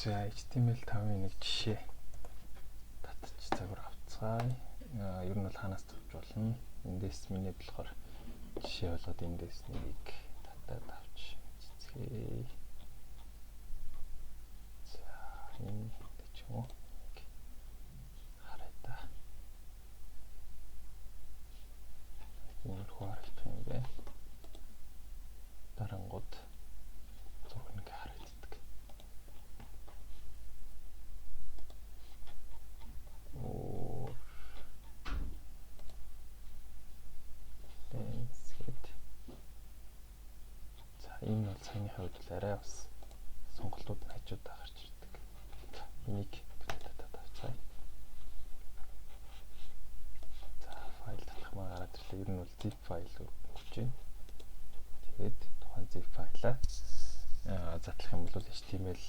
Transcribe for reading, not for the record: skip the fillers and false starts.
За, HTML5-ын нэг жишээ татчих загвар авцгаая. Ер нь бол хаанаас авч болно. Эндээс миний болохоор жишээ болгоод эндээс нэгийг татаад авч үзцгээе. За, энэ ч юм уу. Харъя та. Иймэрхүү харагдах юм бэ. Дарангууд зураг нэг харагддаг. Өөр lens гээд. За, энэ бол саяны хувьд л арай бас сонголтууд нь хажуудаа гарч ирдэг. Энийг татаад авцгаая. За, файл татах маа гараад ирлээ. Ер нь бол zip файл өгч байна. Тэгээд тухайн zip файлаа задлах юм бол HTML